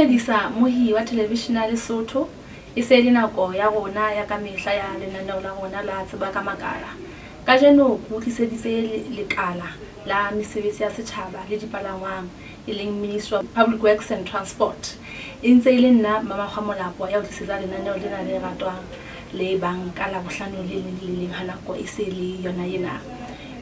dumedisa mohi wa thelevishene ya Lesotho. E se e le nako ya rona ya ka mehla ya lenaneo la rona la Tseba ka Makala. Kajeno ke o tliseditse lekala la mesebetsi ya setjhaba le dipalangwang e leng Ministry of Public Works and Transport. E ntse e le nna Mmamakgwa Molapo ya o tlisetsa lenaneo lena le ratwang le bang ka Labohlano le leng le le leng ha nako e se le yona ena.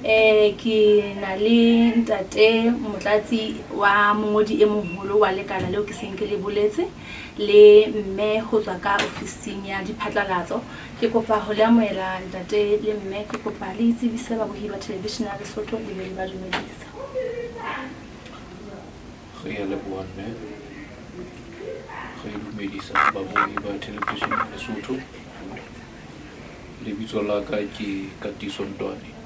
Um ke na le ntate Motlatsi wa mongodi e moholo wa lekala leo ke seng ke le boletse le mme ho tswa ka ofising ya diphatlalatso. Ke kopa ho le amohela ntate le mme, ke kopa le itsebise babohi ba thelevishene ya Lesotho le be le ba dumedisa. Re a leboha mme. Re dumedisa babohi ba thelevishene ya Lesotho. Lebitso la ka ke Katiso Ntwane.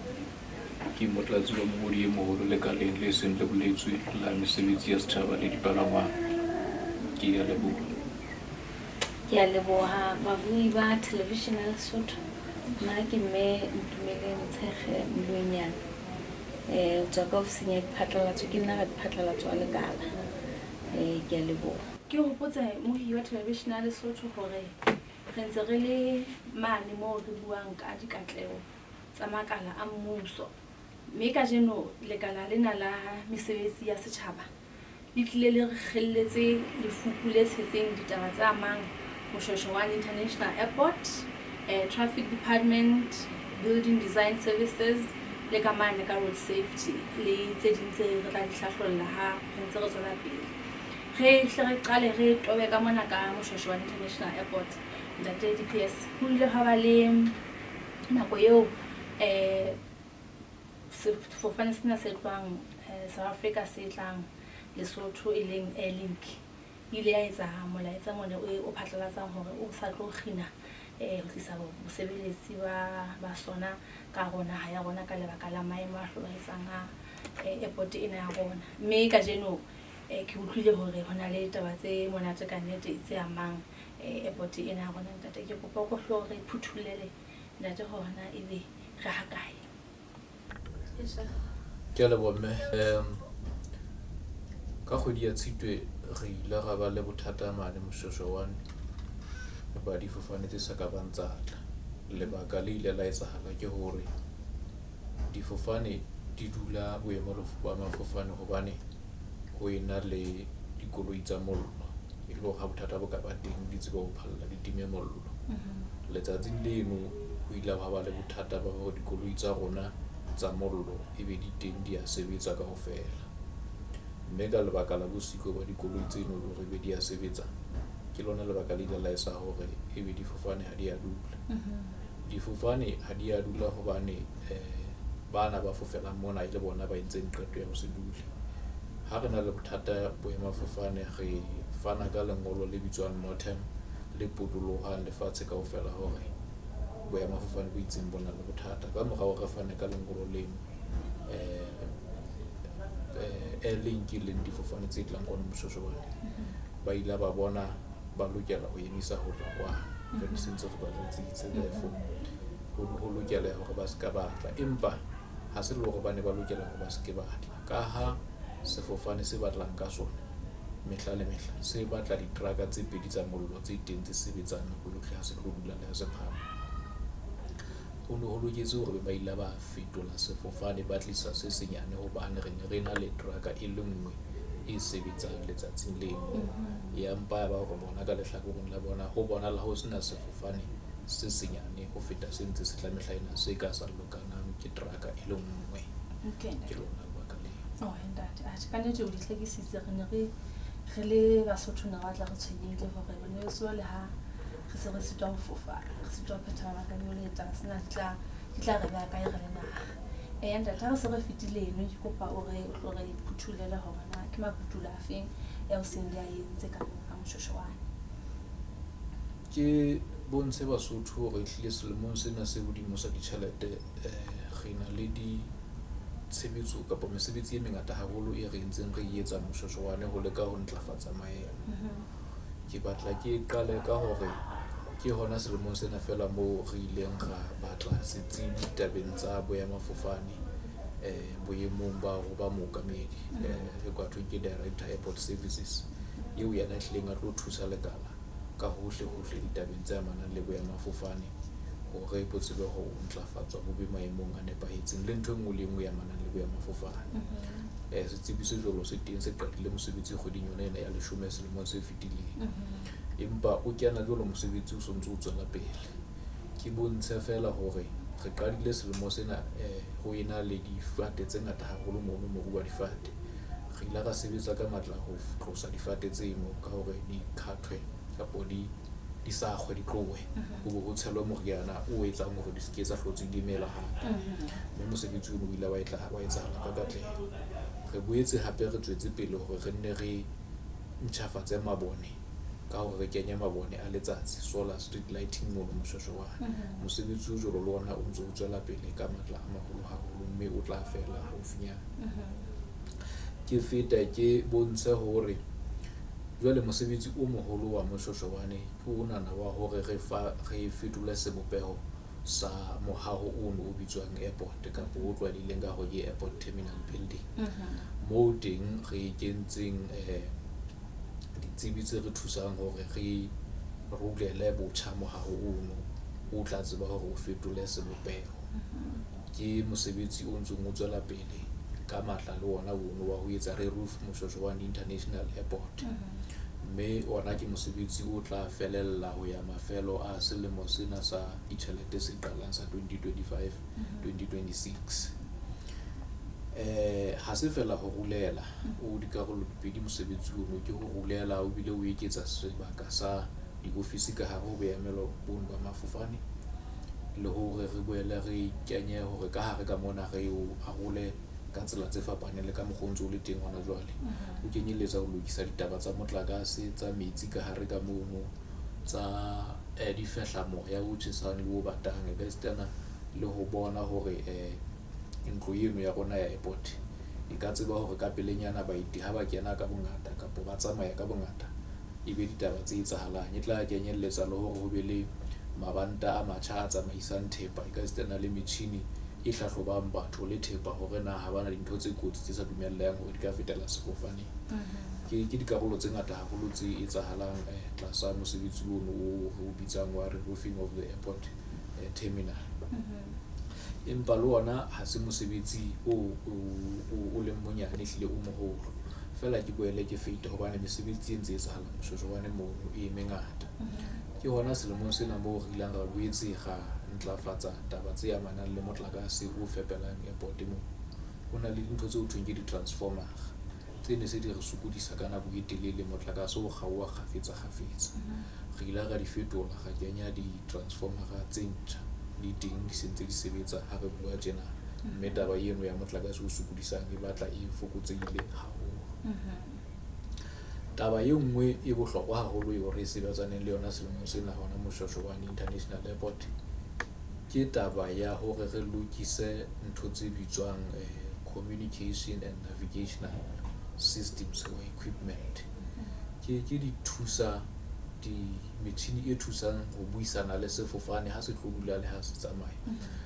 Ke motlatsi wa mongodi e moholo lekaleng le seng le boletswe la mesebetsi ya setjhaba le dipalangwang. Ke a leboha. Ke a leboha babui ba television ya Lesotho. Nna ke mme Ntumele Motshekge Mmuenyane. Ho tswa ka ofising ya diphatlalatso, ke nna radiphatlalatso wa lekala. Ke a leboha. Ke hopotse mohi wa television ya Lesotho hore re ntse re le mane moo re buang ka dikatleho tsa makala a mmuso. Mme kajeno lekala lena la mesebetsi ya setjhaba le tlile le re kgelletse lefupu le tshetseng ditaba tse amang Moshoeshoe One International Airport, Traffic Department, Building Design Services le ka mane ka Road Safety le tse ding tse re tla di hlahlolla ha re ntse re tswela pele. Re hle re qale re tobe ka mona ka Moshoeshoe One International Airport. Ntate DPS, ho ile hwa ba le nako eo sefofane sena se tlohang South Africa se tlang Lesotho e leng Airlink e ile ya etsa molaetsa mone o phatlalatsang hore o sa tlo kgina ho tlisa bosebeletsi ba sona ka hare ho naha ya rona ka lebaka la maemo a hlobaetsang a airport ena ya rona. Mme kajeno ke utlwile hore ho na le taba tse monate ka nnete tse amang airport ena ya rona ntate. Ke kopa o ko hlo re phuthullele ntate hore na ebe re ha kae. Ke a leboha mme. Ka kgwedi ya Tshitwe re ile ra ba le bothata mane Moshoeshoe One ba difofane tse sa ka bang tsa tla. Lebaka le ile la etsahala ke hore difofane di dula boemelo ba mafofane hobane ho ena le dikoloi tsa mollo. E le hore ha bothata bo ka ba teng di tsebe ho phalla di time mollo. Letsatsing leno ho ile hwa ba le bothata ba hore dikoloi tsa rona tsa mollo e be di teng di a sebetsa kaofela. Mme ka lebaka la bosiko ba dikoloi tseno le hore ebe di a sebetsa, ke lona lebaka le ile la etsa hore ebe difofane ha di a dula. Difofane ha di a dula hobane bana ba fofelang mona e le bona ba entseng qeto ya ho se dule. Ha re na le bothata boemafofane re fana ka lengolo le bitswang NOTAM le potolohang lefatshe kaofela hore boemafofane bo itseng bo na le bothata. Ka mora hore re fane ka lengolo leno, Airlink e leng difofane tse tlang kwano Moshoeshoe One ba ile ba bona ba lokela ho emisa ho tla kwano. Jwale se ntse re ba jwetsitse therefore ho ne ho lokela hore ba seka ba tla. Empa ha se le hore ba ne ba lokela hore ba seke ba tla. Ka ha sefofane se batlang ka sona mehla le mehla se batla diteraka tse pedi tsa mollo tse teng tse sebetsang nako yohle ha se tlo dula le ha se phahama. Ho ne ho loketse hore ba ile ba fetola sefofane ba tlisa se senyane hobane re ne re na le teraka e le nngwe e sebetsang letsatsing leno. Ya mpa ya ba hore bona ka lehlakoreng la bona ho bonahala ho sena sefofane se senyane ho feta se ntse se tla mehla ena se ka sa lokanang ke teraka e le nngwe. Ke lona lebaka leo. Oh ntate, atjhe ka nnete o di hlakisitse. Re ne re re le Basotho ne re batla re tshwenyehile hore bana le ha re se re sitwa ho fofa, re sitwa ho phetha mabaka jwale taba tsena di tla re beha kae re le naha. Eya ntate, ha re se re fetile eno ke kopa o re o tlo re phuthullele hore na ke makutulo a feng eo seng le a entse ka ka Moshoeshoe One. Ke bontshe Basotho hore ehlile selemong sena se hodimo sa ditjhelete re na le ditshebetso kapa mesebetsi e mengata haholo e re entseng re e etsa Moshoeshoe One ho leka ho ntlafatsa maemo. Ke batla ke qale ka hore ke hona selemong sena feela moo re ileng ra batla setsebi tabeng tsa boemafofane boemong ba ho ba mookamedi e ka thweng ke Director Airport Services. Eo yena a hlileng a tlo thusa lekala ka hohle hohle ditabeng tse amanang le boemafofane hore bo tsebe ho ntlafatswa bo be maemong a nepahetseng le ntho e nngwe le e nngwe e amanang le boemafofane. Setsebi se jwalo se teng se qadile mosebetsi kgweding yona ena ya leshome selemong se fetileng. Empa o kena jwalo mosebetsi o sontso o tswela pele. Ke bontshe feela hore re qadile selemo sena ho ena le difate tse ngata haholo mono moru wa difate. Re ile ra sebetsa ka matla ho tlosa difate tseno ka hore di khathwe kapo di sakgwe di tlohe. Ho bo ho tshelwe moriana o etsang hore di se ke tsa hlotse di mela hape. Mme mosebetsi ono o ile wa etsahala ka katleho. Re boetse hape re tswetse pele hore re nne re ntjhafatse mabone ka hore re kenye mabone a letsatsi, solar street lighting mono Moshoeshoe wane. Mosebetsi o jwalo le ona o ntso o tswela pele ka matla a maholo haholo mme o tla fela haufinyana. Ke feta ke bontshe hore jwale mosebetsi o moholo wa Moshoeshoe wane ke onana wa hore re fetole sebopeho sa mohaho ono o bitswang airport kapa o tlwaelehileng ka hore ke airport terminal building. Moo teng re kentseng ditsebi tse re thusang hore re rulele botjha mohaho ono o tla tseba hore o fetole sebopeho. Ke mosebetsi o ntsong o tswela pele ka matla le ona ono wa ho etsa re roof Moshoeshoe wane International Airport. Mme ona ke mosebetsi o tla felella ho ya mafelo a selemo sena sa ditjhelete se qalang sa 2025 2026. Ha se fela ho rulela o dikarolo di pedi mosebetsi ono ke ho rulela o bile o eketsa sebaka sa diofisi ka hare ho boemelo bono ba mafofane le hore re boele re kenye hore ka hare ka mona re o arole ka tsela tse fapaneng le ka mokgwa o ntso o le teng hona jwale. O kenyelletsa ho lokisa ditaba tsa motlakase, tsa metsi ka hare ka mono, tsa difehla moya o tjhesang le o batang, e ka esitana le ho bona hore ntlo eno ya rona ya airport e ka tseba hore ka pelenyana baeti ha ba kena ka bongata kapa ba tsamaya ka bongata e be ditaba tse etsahalang. E tla kenyelletsa le hore ho be le mabanta a matjha a tsamaisang thepa, e ka esitana le metjhini e hlahlobang batho le thepa hore na ha bana dintho tse kotsi tse sa dumellehang hore di ka fetela sefofaneng. Ke dikarolo tse ngata haholo tse etsahalang tlasa mosebetsi ono o re o bitsang wa re-roofing of the airport terminal. Empa le ona ha se mosebetsi o leng monyane, ehlile o moholo. Feela ke boele ke fete hobane mesebetsi e ntse etsahala Moshoeshoe wane mono e mengata. Ke hona selemong sena moo re ileng ra boetse ra ntlafatsa taba tse amanang le motlakase o fepelang airport moo. Ho na le dintho tse ho thweng ke di-transformer tse ne se di re sokodisa ka nako e telele, motlakase o kgaoha kgafetsa kgafetsa. Re ile ra di fetola, ra kenya di-transformer tse ntjha di teng, di se ntse di sebetsa ha re bua tjena. Mme taba eno ya motlakase o sokodisang e batla e fokotsehile haholo. Taba e nngwe e bohlokwa haholo eo re sebetsaneng le yona selemong sena hona Moshoeshoe wane International Airport ke taba ya hore re lokise ntho tse bitswang communication and navigational systems or equipment. Ke di thusa di metjhini e thusang ho buisana le sefofane ha se tlo dula le ha se tsamaya.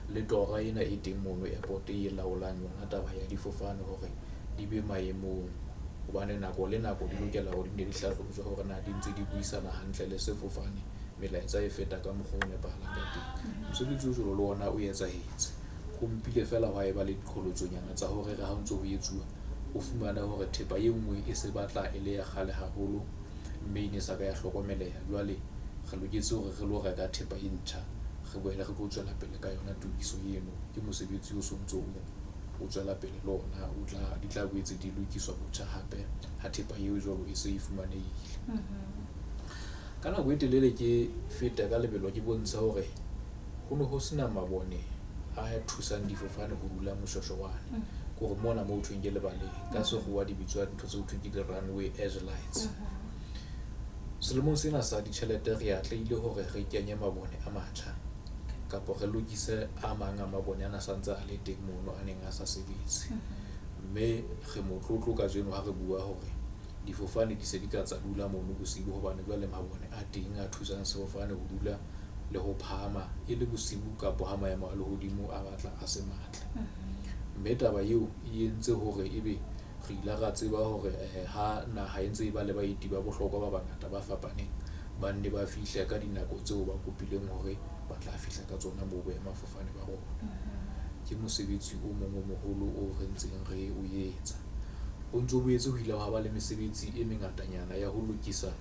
Le tora ena e teng mono airport e laolang yona taba ya difofane hore di be maemong, hobane nako le nako di lokela hore di ne di hlahlojwe hore na di ntse di buisana hantle le sefofane, melaetsa e feta ka mokgwa o nepahalang ka teng. Mosebetsi o jwalo le ona o etsahetse. Ho mpile feela hwa eba le diqholotsonyana tsa hore re ha o ntso ho etsuwa o fumane hore thepa e nngwe e se batla e le ya kgale haholo mme e ne sa ka ya hlokomeleha. Jwale re loketse hore re lo reka thepa e ntjha, re boele re tlo tswela pele ka yona tokiso eno. Ke mosebetsi o sontso o tswela pele le ona, o tla di tla boetse di lokiswa botjha hape ha thepa eo jwalo e se e fumanehile. Ka nako e telele ke feta ka lebelo ke bontshe hore ho ne ho sena mabone a thusang difofane ho dula Moshoeshoe wane. Ke hore mona moo ho thweng ke lebaleng, ka sekgowa di bitswa ntho tse ho thweng ke di-runway edge lights. Selemong sena sa ditjhelete re atlehile hore re kenye mabone a matjha kapa re lokise a mang a mabone ana santse a le teng mono a neng a sa sebetse. Mme re motlotlo kajeno ha re bua hore difofane di se di ka tsa dula mono bosibu, hobane jwale mabone a teng a thusang sefofane ho dula le ho phahama e le bosibu kapo ha maemo a lehodimo a batla a se matle. Mme taba eo e entse hore ebe Re ile ra tseba hore ha naha e ntse e ba le baeti ba bohlokwa ba bangata ba fapaneng, ba nne ba fihle ka dinako tseo ba kopileng hore ba tla fihla ka tsona moo boemafofane ba rona. Ke mosebetsi o mong o moholo o re ntseng re o etsa. Ho ntso boetse ho ile hwa ba le mesebetsi e mengatanyana ya ho lokisa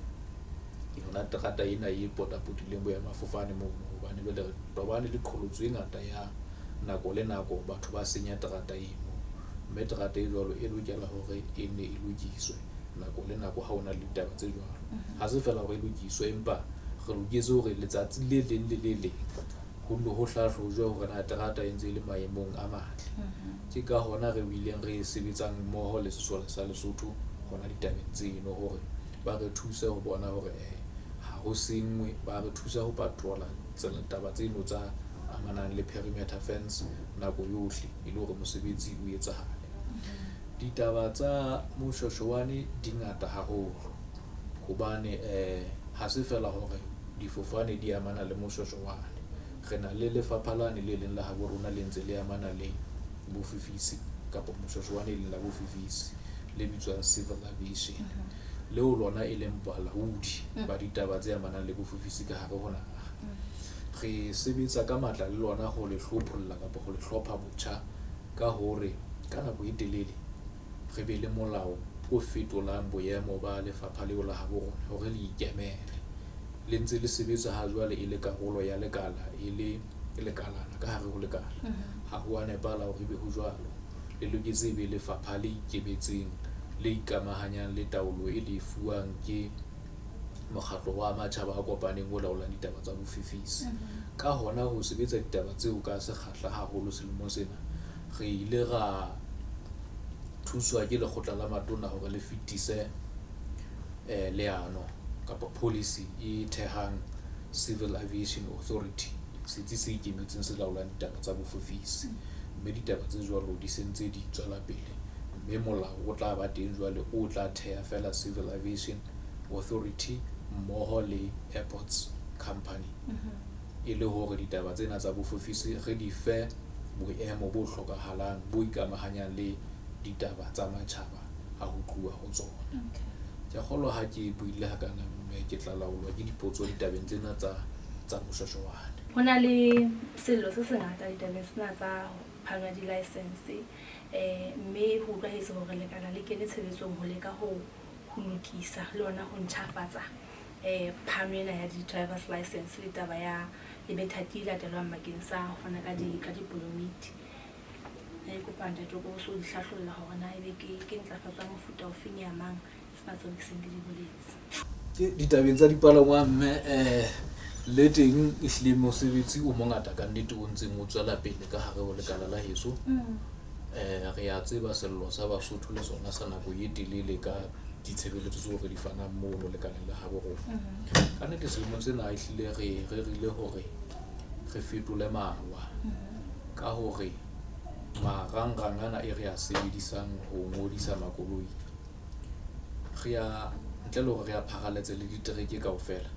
yona terata ena e potapotileng boemafofane mono, hobane jwale re tobane le qholotso e ngata ya nako le nako batho ba senya terata eno, mme terata e jwalo e lokela hore e nne e lokiswe nako le nako ha hona le ditaba tse jwalo. Ha se feela hore e lokiswe, empa re loketse hore letsatsi le leng le le leng ho nne ho hlahlojwe hore na terata e ntse e le maemong a matle. Ke ka hona re bileng re sebetsang mmoho le sesole sa Lesotho hona ditabeng tseno hore ba re thuse ho bona hore ha ho senngwe, ba re thusa ho patrola tsela taba tseno tsa amanang le perimeter fence nako yohle e le hore mosebetsi o etsahale. Ditaba tsa Moshoeshoane di ngata haholo hobane ha se feela hore difofane di amana le Moshoeshoane. Re na le lefapha lane le leng la habo rona le ntse le amana le bofefisi kapa Moshoeshoane e leng la bofefisi le bitswang Civil Aviation, leo lona e leng balaodi ba ditaba tse amanang le bofefisi ka hare ho naha. Re sebetsa ka matla le lona ho le hlopholla kapa ho le hlopha botjha ka hore ka nako e telele re be le molao o fetolang boemo ba lefapha leo la habo rona hore le ikemele. Le ntse le sebetsa ha jwale e le karolo ya lekala, e le lekalana ka hare ho lekala. Ha ho a nepahala hore ebe ho jwalo. Le loketse e be lefapha le ikemetseng, le ikamahanyang le taolo e le fuwang ke mokgatlo wa matjhaba a kopaneng o laolang ditaba tsa bofefisi. Ka hona ho sebetsa ditaba tseo ka sekgahla haholo selemong sena, re ile ra thuswa ke lekgotla la matona hore le fetise leano kapa policy e thehang Civil Aviation Authority, setsi se ikemetseng se laolang ditaba tsa bofefisi. Mme ditaba tse jwalo di se ntse di tswela pele, mme molao o tla ba teng jwale o tla theha feela Civil Aviation Authority mmoho le Airports Company, e le hore ditaba tsena tsa bofefisi re di fe boemo bo hlokahalang bo ikamahanyang le ditaba tsa matjhaba ha ho tluwa ho tsona. Ke a kgolwa ha ke buile hakana, mme ke tla laolwa ke dipotso ditabeng tsena tsa Moshoeshoane. Ho na le sello se sengata ditabeng tsena tsa phano ya di-license, mme ho utlwahetse hore lekala le kene tshebetsong ho leka ho lokisa le hona ho ntjhafatsa phano ena ya di-drivers license le taba ya le methati e latelwang bakeng sa ho fana ka di ka dipolomiti. Ke kopa ntate o so di hlahlolla hore na ebe ke ntlafatso ya mofuta ofeng ya mang tsena tseo ke seng ke di boletse. Ke ditabeng tsa dipalangwang, mme le teng ehlile mosebetsi o mongata ka nnete o ntseng o tswela pele ka hare ho lekala la heso. Re a tseba sello sa Basotho le sona sa nako e telele ka ditshebeletso tseo re di fanang mono lekaleng la habo rona. Ka nnete selemong sena ehlile re rerile hore re fetole mawa ka hore marangrang ana e re a sebedisang ho ngodisa makoloi, re a ntle le hore re a pharaletse le ditereke kaofela,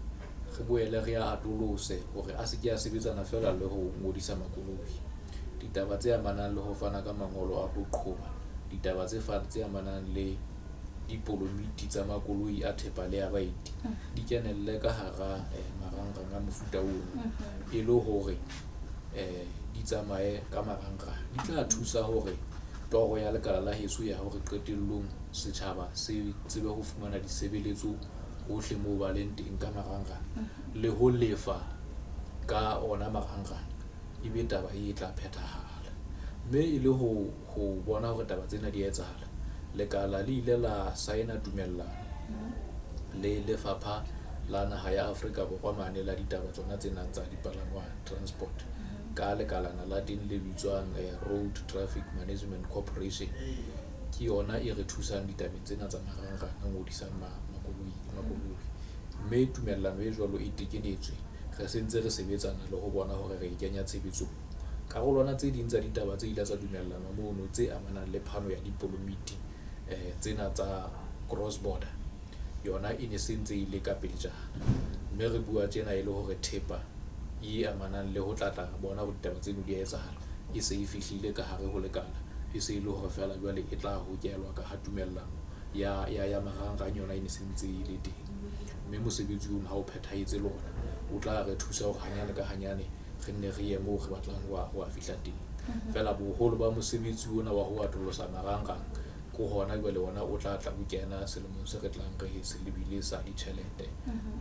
re boele re a atolose hore a se ke a sebetsana feela le ho ngodisa makoloi. Ditaba tse amanang le ho fana ka mangolo a ho qhoba, ditaba tse amanang le dipolomiti tsa makoloi a thepa le a baeti di kenelle ka hara marangrang a mofuta ono, e le hore di tsamaye ka marangrang. Di tla thusa hore toro ya lekala la heso ya hore qetellong setjhaba se tsebe ho fumana ditshebeletso hohle moo ba leng teng ka marangrang le ho lefa ka ona marangrang, ebe taba e tla phethahala. Mme e le ho bona hore taba tsena di a etsahala, lekala le ile la saena tumellano le lefapha la naha ya Afrika Borwa mane la ditaba tsona tsena tsa dipalangwang, transport, ka lekalana la teng le bitswang Road Traffic Management Corporation. Ke yona e re thusang ditabeng tsena tsa marangrang a ngodisang makoloi. Mme tumellano e jwalo e tekenetswe, re sentse re sebetsana le ho bona hore re e kenya tshebetsong. Karolwana tse ding tsa ditaba tse ile tsa dumellana mono tse amanang le phano ya dipolomiti tsena tsa cross border, yona e ne se ntse e le ka pelejana. Mme re bua tjena e le hore thepa e amanang le ho tlatla bona hore ditaba tseno di a etsahala e se e fihlile ka hare ho lekala, E se e le hore feela jwale e tla hokelwa ka ha tumellano ya marangrang yona e ne se ntse e le teng. Mme mosebetsi ono ha o phethahetse le ona o tla re thusa hore hanyane ka hanyane re nne re ye moo re batlang ho a fihla teng. Feela boholo ba mosebetsi ona wa ho atolosa marangrang ke hona jwale ona o tla tla o kena selemong se re tlang re se lebile sa ditjhelete.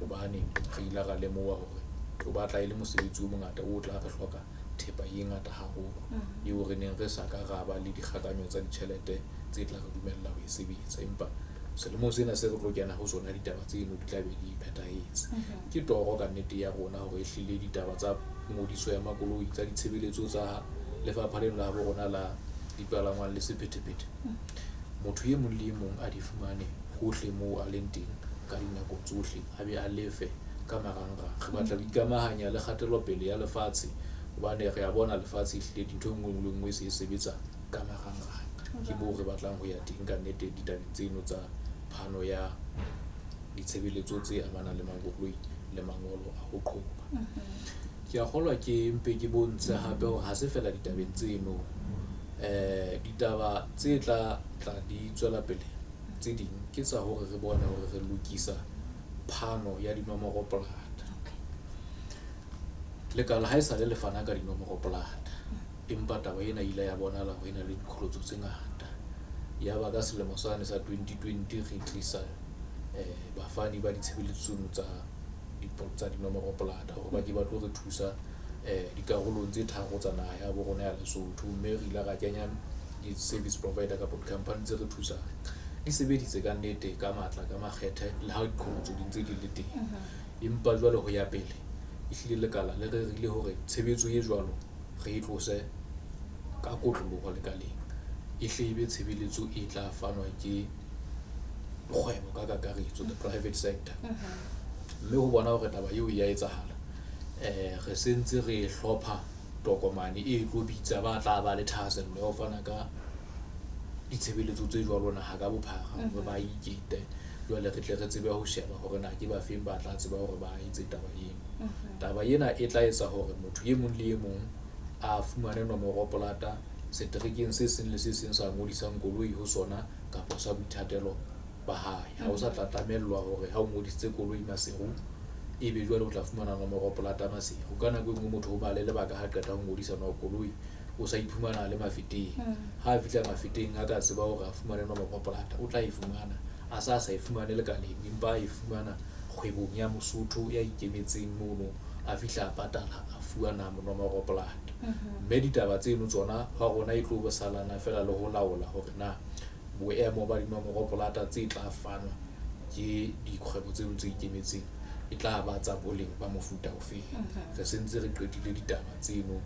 Hobane re ile ra lemoha hore o batla e le mosebetsi o mongata o tla re hloka thepa e ngata haholo eo re neng re sa ka ra ba le dikgakanyo tsa ditjhelete tse tla re dumella ho e sebetsa. Empa selemong sena se re tlo kena ho sona ditaba tseno di tla be di phethahetse. Ke toro ka nnete ya rona hore ehlile ditaba tsa ngodiso ya makoloi, tsa ditshebeletso tsa lefapha leno la bo rona la dipalangwang le sephethephethe, motho e mong le e mong a di fumane hohle moo a leng teng ka dinako tsohle, a be a lefe ka marangrang. Re batla ho ikamahanya le kgatelopele ya lefatshe hobane re a bona lefatshe ehlile dintho e nngwe le nngwe e se e sebetsa ka marangrang. Ke moo re batlang ho ya teng ka nnete ditabeng tseno tsa phano ya ditshebeletso tse amanang le makoloi le mangolo a ho qhoba. Ke a kgolwa ke mpe ke bontshe hape hore ha se feela ditabeng tseno, ditaba tse tla tla di tswela pele tse ding ke tsa hore re bone hore re lokisa phano ya dinomoro polata. Lekala ha esale le fana ka dinomoro polata, empa taba ena ile ya bonahala hore e na le diqholotso tse ngata. Ya ba ka selemo sane sa 2020 re tlisa bafani ba ditshebeletso tsa dinomoro polata hore ba ke ba tlo re thusa dikarolong tse tharo tsa naha ya bo rona ya Lesotho. Mme re ile ra kenya di-service provider kapa di-company tse re thusang. Di sebeditse ka nnete ka matla ka makgethe le ha diqholotso di ntse di le teng. Empa jwale ho ya pele ehlile lekala le rerile hore tshebetso e jwalo re e tlose ka kotloloho lekaleng, e hle e be tshebeletso e tla fanwa ke kgwebo ka kakaretso, the private sector. Mme ho bona hore taba eo ya etsahala, re sentse re hlopha tokomane e tlo bitsa ba tla ba le thahasello ya ho fana ka ditshebeletso tse jwalo naha ka bophara hore ba ikete. Jwale re tle re tsebe ho sheba hore na ke ba feng ba tla tseba hore ba etse taba eno. Taba ena e tla etsa hore motho e mong le e mong a fumane nomoro polata seterekeng se seng le se seng sa ngodisang koloi ho sona kapa sa boithatelo ba hae. Ha o sa tla tlamellwa hore ha o ngodisitse koloi Maseru ebe jwale o tla fumana nomoro polata Maseru. Ka nako e nngwe motho o ba le lebaka ha qeta ho ngodisa koloi o sa iphumana a le Mafeteng. Ha a fihla Mafeteng a ka tseba hore a fumane nomoro polata, o tla e fumana. A sa e fumane lekaleng, empa a e fumana kgwebong ya Mosotho ya ikemetseng mono, a fihla a patala a fuwa nomoro polata. Mme ditaba tseno tsona hwa rona e tlo salana feela le ho laola hore na boemo ba dinomoro polata tse tla fanwa ke dikgwebo tseno tse ikemetseng e tla ba tsa boleng ba mofuta ofeng. Re sentse re qetile ditaba tseno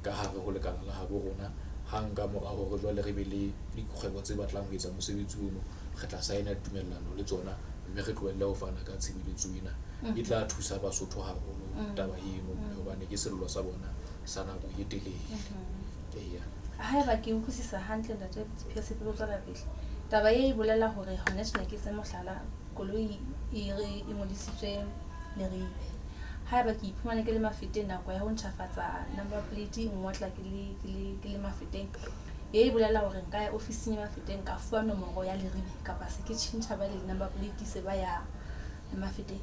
ka hare ho lekala la habo rona. Hang ka mora hore jwale re be le dikgwebo tse batlang ho etsa mosebetsi ono, re tla saena ditumellano le tsona mme re tlohelle ho fana ka tshebeletso ena. E tla thusa Basotho haholo taba eno, hobane ke sello sa bona sa nako e telele. Eya. Haeba ke utlwisisa hantle ntate PS pele o tswela pele, taba e bolela hore hona tjena ke se mohlala koloi e re e ngodisitswe Leribe. Haeba ke iphumana ke le Mafeteng nako ya ho ntjhafatsa number plate e ngotla ke le Mafeteng, e bolela hore nka ya ofising ya Mafeteng ka fuwa nomoro ya Leribe kapa se ke tjhentjha ba le number plate se ba ya Mafeteng.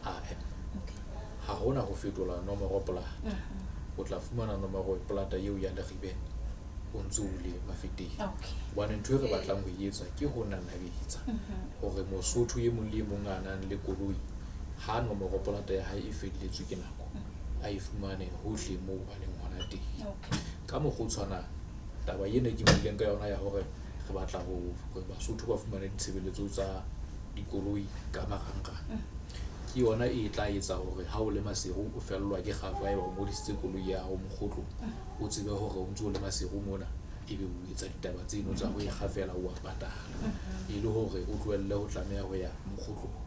Okay. Ha hona ho fetola nomoro polata. O tla fumana nomoro polata eo ya Leribe o ntso o le Mafeteng. Hobane ntho e re batlang ho e etsa ke ho nanabetsa hore Mosotho e mong le e mong a nang le koloi ha nomoro polata ya hae e felletswe ke nako, a e fumane hohle moo a leng hona teng. Ka mokgwa o tshwanang, taba ena ke buileng ka yona ya hore re batla hore Basotho ba fumane ditshebeletso tsa dikoloi ka marangrang, ke yona e tla etsa hore ha o le Maseru o fellwa ke kgafa haeba o ngodisitse koloi ya hao mokgotlong, o tsebe hore o ntso o le Maseru mona ebe o etsa ditaba tseno tsa ho e kgafela o a patala, e le hore o tlohelle ho tlameha ho ya mokgotlong.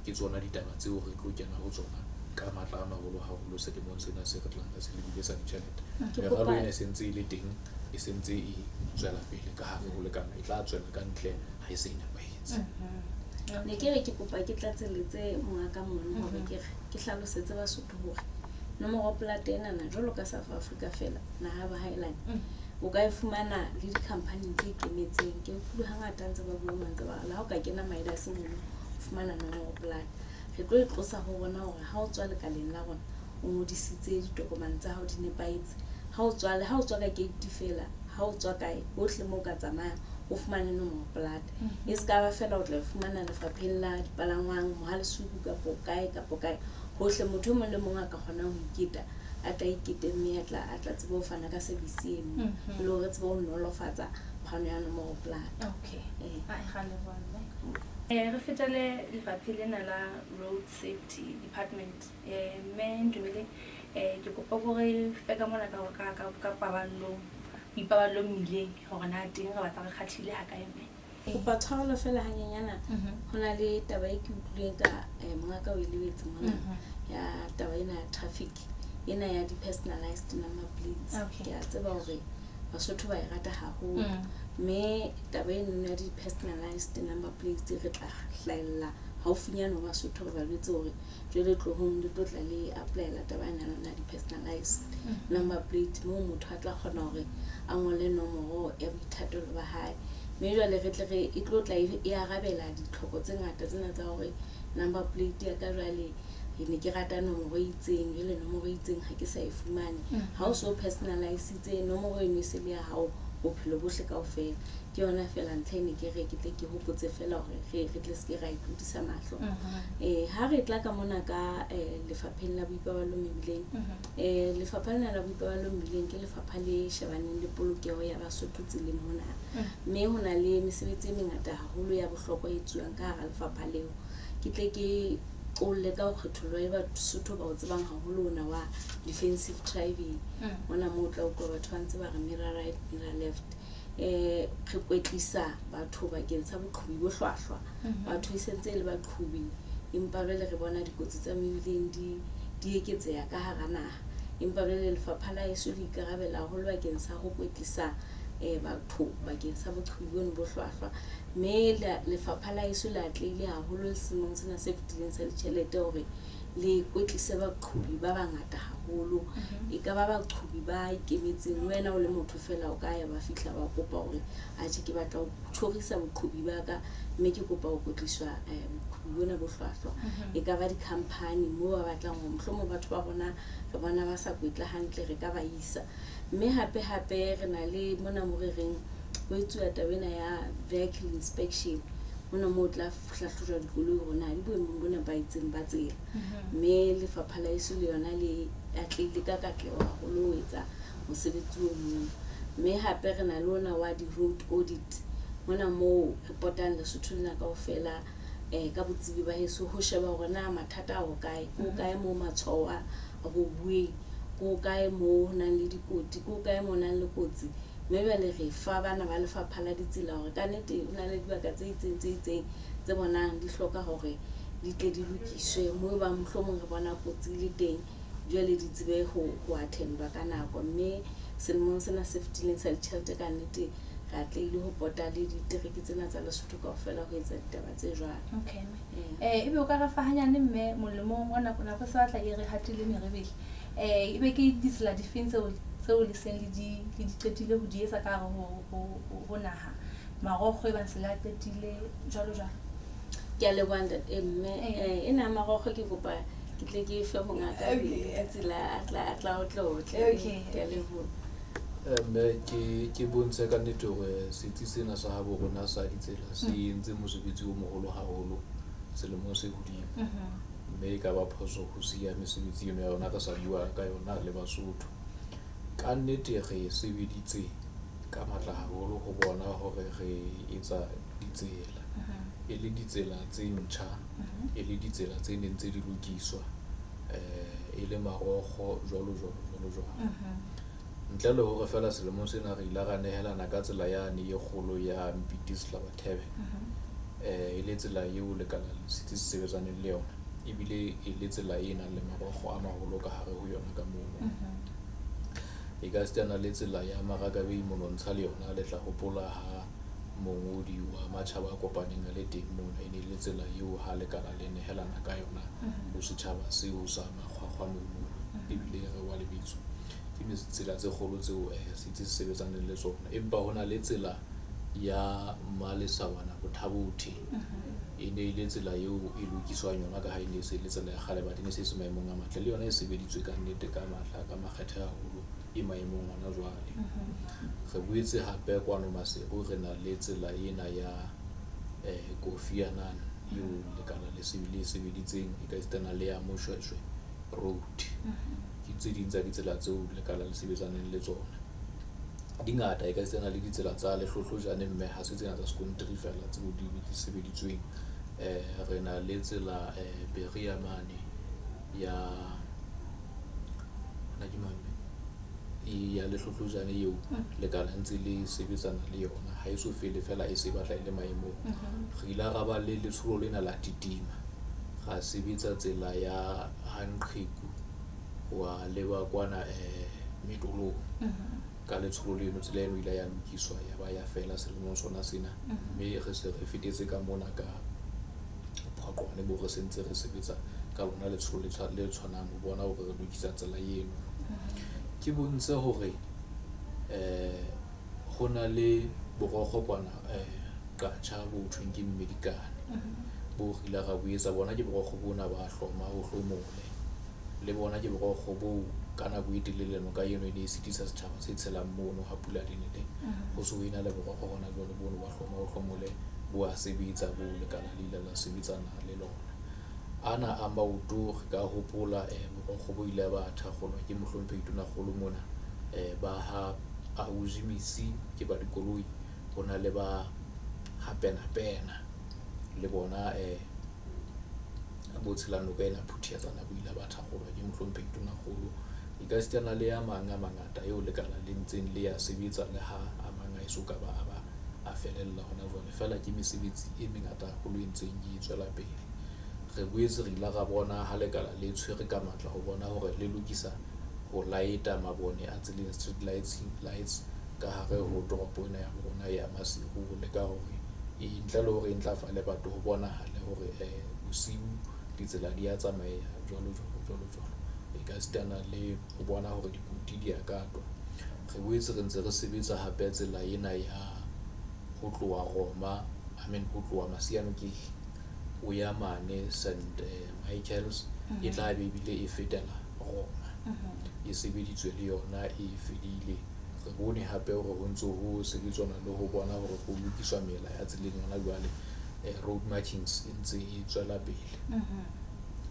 Ke tsona ditaba tseo re tlo kena ho tsona ka matla a maholo haholo selemong sena se re tlang re se lebile sa ditjhelete. Meralo ena e sentse e le teng, e sentse e tswela pele ka hare ho lekana, e tla tswela ka ntle ha e se e nepahetse. Ne ke re ke kopa ke tlatseletse mongaka mono hore ke re ke hlalosetse Basotho hore nomoro polata enana jwalo ka South Africa feela naha ba haelane, O ka e fumana le di-company tse ikemetseng. Ke utlwile hangata ntse ba bua ntse ba re le ha o ka kena Midas mono o fumana nomoro polata. Re tlo e tlosa ho rona hore ha o tswa lekaleng la rona, o ngodisitse ditokomane tsa hao di nepahetse. Ha o tswa le ha o tswa ka gate fela, ha o tswa kae hohle moo o ka tsamayang o fumane nomoro polata. E ska ba fela o tla e fumana lefapheng la dipalangwang, Mohale'shoek kapo kae kapo kae. Hohle motho e mong le mong a ka kgonang ho iketa, a tla ikete mme a tla tsebe ho fana ka service eno. Le hore re tsebe ho nolofatsa phano ya nomoro polata. Okay. Eh. Ai, ra leboha mme. Re fetele lefapheng lena la Road Safety Department. Mme Ntumeleng, ke kopa hore fe ka mona ka paballong, boipaballo mmileng hore na teng re batla re kgathile ha kae mme. Kopa tshwarelo fela hanyenyana. Ho na le taba e ke utlwileng ka mongaka o e lebetse mona ya taba ena ya traffic ena ya di-personalized number plates. Okay. Ke a tseba hore Basotho ba e rata haholo. Mme taba eno ya di-personalized number plates re tla hlahella haufinyane ho Basotho re ba jwetse hore jwale tlohong le tlo tla le apply-ela taba ena ya lona ya di-personalized number plate moo motho a tla kgona hore a ngole nomoro ya boithatelo ba hae. Mme jwale re tle re e tlo tla e arabela ditlhoko tse ngata tsena tsa hore number plate ya ka jwale ne ke rata nomoro e itseng, jwale nomoro e itseng ha ke sa e fumane. Ha o so personalize-itse nomoro eno e se le ya hao bophelo bohle kaofela. Ke yona fela ntlha e ne ke re ke tle ke hopotse fela hore re tle se ke ra e tlodisa mahlo. Ha re tla ka mona ka lefapheng la boipaballo mebileng, lefapha lena la boipaballo mebileng ke lefapha le shebaneng le polokeho ya Basotho tseleng mona. Mme ho na le mesebetsi e mengata haholo ya bohlokwa e etsuwang ka hara lefapha leo. Ke tle ke qolle ka ho kgethollo e Basotho ba o tsebang haholo ona wa defensive driving. Mona moo o tla utlwa batho ba ntse ba re mirror right, mirror left. Re kwetlisa batho bakeng sa boqhubi bo hlwahlwa. Batho e sentse e le baqhubi, empa jwale re bona dikotsi tsa mebileng di eketseha ka hara naha. Empa jwale lefapha la heso le ikarabela haholo bakeng sa ho kwetlisa batho bakeng sa boqhubi bono bo hlwahlwa. Mme lefapha la heso le atlehile haholo selemong sena se fetileng sa ditjhelete hore le kwetlise baqhubi ba bangata haholo. E ka ba baqhubi ba ikemetseng, le wena o le motho fela o ka ya ba fihla ba kopa hore atjhe ke batla ho tjhorisa boqhubi ba ka, mme ke kopa ho kwetliswa boqhubi bona bo hlwahlwa. E ka ba di-company moo ba batlang hore mohlomong batho ba rona re bona ba sa kwetla hantle, re ka ba isa. Mme hape hape re na le mona mo re reng ho etsuwa taba ena ya vehicle inspection. Mona moo o tla hlahlojwa dikoloi hore na di boemong bo nepahetseng ba tsela. Mme lefapha la heso le yona le atlehile ka katleho haholo ho etsa mosebetsi ono. Mme hape re na le ona wa di-road audit. Mona moo re potang Lesotho lena kaofela ka botsebi ba heso ho sheba hore na mathata a hokae, ke hokae moo matshwao a robuweng, ke hokae moo ho nang le dikoti, ke hokae moo ho nang le kotsi. Mme jwale re fa bana ba lefapha la ditsela hore kannete ho na le dibaka tse itseng tse itseng tse bonang di hloka hore di tle di lokiswe. Moo bang mohlomong re bona kotsi e le teng, jwale di tsebe ho attend-wa ka nako. Mme selemong sena se fetileng sa ditjhelete kannete re atlehile ho pota le ditereke tsena tsa Lesotho kaofela ho etsa ditaba tse jwalo. Okay. Ebe o ka re fa hanyane mme molemong wa nako, nako e se batla e re hatile merebele. Ebe ke ditsela difeng tseo le seng le di qetile ho di etsa ka hare ho naha? Marokgo e bang se le a qetile jwalo jwalo. Ke a leboha ntate mme. Ena marokgo ke kopa ke tle ke fe mongaka ditsela a tla o tlotle. Ke a leboha. Mme ke bontshe ka nnete hore setsi sena sa habo rona sa ditsela se entse mosebetsi o moholo haholo selemong se hodimo. Mme e ka ba phoso ho siya mesebetsi eno ya yona re sa bua ka yona le Basotho. Ka nnete re sebeditse ka matla haholo ho bona hore re etsa ditsela. E le ditsela tse ntjha, e le ditsela tse neng tse di lokiswa, e le marokgo jwalo jwalo jwalo jwalo. Ntle le hore feela selemong sena re ile ra nehelana ka tsela yane e kgolo ya Mpiti Sehlabathebe. E le tsela eo lekala le setsi se sebetsaneng le yona, ebile e le tsela e nang le marokgo a maholo ka hare ho yona ka mono. E ka sitana le tsela ya Marakabei monontsha le yona, le tla hopola ha mongodi wa matjhaba a kopaneng a le teng mona, e ne le tsela eo ha lekala le nehelana ka yona ho setjhaba seo sa Makgwakgwa mono, ebile re wa lebitso. Ke tsela tse kgolo tseo setsi se sebetsaneng le tsona. Empa ho na le tsela ya Mmalesawana Bothabothe. E ne e le tsela eo e lokiswang yona ka ha e ne e se le tsela ya kgale, but e ne se se maemong a matle. Le yona e sebeditswe ka nnete ka matla ka makgethe haholo, e maemong hona jwale. Re boetse hape kwano Maseru re na le tsela ena ya Kofi Annan eo lekala le sebeditseng, e ka esitana le ya Moshweshwe Road. Ke tse ding tsa ditsela tseo lekala le sebetsaneng le tsona. Di ngata, e ka esitana le ditsela tsa Lehlohlojane, mme ha se tsena tsa sekontiri feela tseo di sebeditsweng. Re na le tsela Berea mane ya na ke mang ya Lehlohlojane eo lekala ntse le sebetsana le yona, ha e so fele fela e se batla e le maemong. Re ile ra ba le letsholo lena la Titima, ra sebetsa tsela ya Hanqheku wa leba kwana Metolong. Ka letsholo leno tsela eno ile ya lokiswa ya ba ya fela selemong sona sena, mme re se re fetetse ka mona ka Phaqwane bo re sentse re sebetsa ka lona letsholo le tshwanang ho bona hore re lokisa tsela eno. Ke bontshe hore ho na le borokgo kwana Qacha bo thweng ke Mmedikane, bo re ile ra bo etsa. Bona ke borokgo bona ba hloma ho hlomole, le bona ke borokgo bo ka nako e telele noka eno e ne e sitisa setjhaba se tshelang mono ha pula di nele. Ho se ho ena le borokgo hona jwale bono ba hloma ho hlomole, bo a sebetsa, bo lekala le ile la sebetsana le lona. Ana a maoto re ka hopola borokgo bo ile ba thakgolwa ke mohlomphehi Tonakgolo mona, ba ha Ausi Misi ke ba dikoloi, ho na le ba ha Pena-Pena le bona bo tshelang noka ena Phuthiatsana bo ile ba thakgolwa ke mohlomphehi Tonakgolo. E ka sitana le a mang a mangata eo lekala le ntseng le ya sebetsa, le ha a mang a eso ka ba a ba a felella hona jwale. Feela ke mesebetsi e mengata haholo e ntseng e tswela pele. Re boetse re ile ra bona ha lekala le tshwere ka matla ho bona hore le lokisa ho laeta mabone a tseleng, street lights ka hare ho toropo ena ya rona ya Maseru, ho leka hore e ntle le hore e ntlafale batho ho bonahale hore bosiu ditsela di a tsamaeha jwalo jwalo jwalo jwalo. E ka sitana le ho bona hore dikoti di a katwa. Re boetse re ntse re sebetsa hape tsela ena ya ho tloha Roma, I mean ho tloha Masianokeng o ya mane St Michael's, e tla be ebile e fetela Roma. E sebeditswe le yona e fedile. Re bone hape hore ho ntso ho sebetswana le ho bona hore ho lokiswa mela ya tseleng hona jwale, road markings e ntse e tswela pele.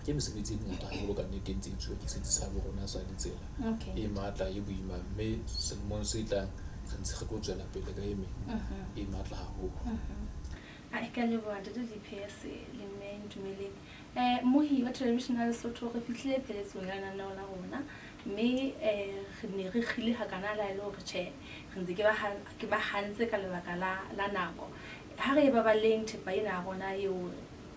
Ke mesebetsi e mengata haholo ka nnete e ntse e etsuwa ke setsi sa bo rona sa ditsela. E matla, e boima, mme selemong se tlang re ntse re tlo tswela pele ka e meng e matla haholo. Ai, ka leboha ntate DPS le mme Ntumeleng. Mohi wa television ya Lesotho, re fihlile pheletsong ya lenaneo la rona, mme re ne re kgile hakana la e le hore tjhe, re ntse ke ba hantse ka lebaka la nako. Ha re e baballeng thepa ena ya rona eo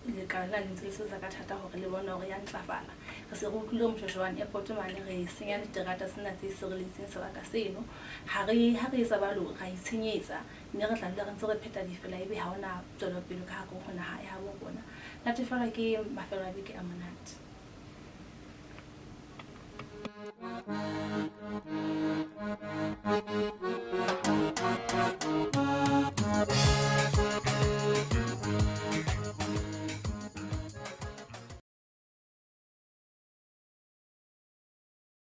lekala lena le ntse le sebetsa ka thata hore le bone hore ya ntlafala. Re se re utlwile Moshoeshoe Airport mane re senya diterata tsena tse sireletseng sebaka seno. Ha re etsa balo ra itshenyetsa, mme re tla dula re ntse re pheta difela ebe ha hona tswelopele ka hare ho naha ya habo rona. Natefelwa ke mafelo a beke a monate.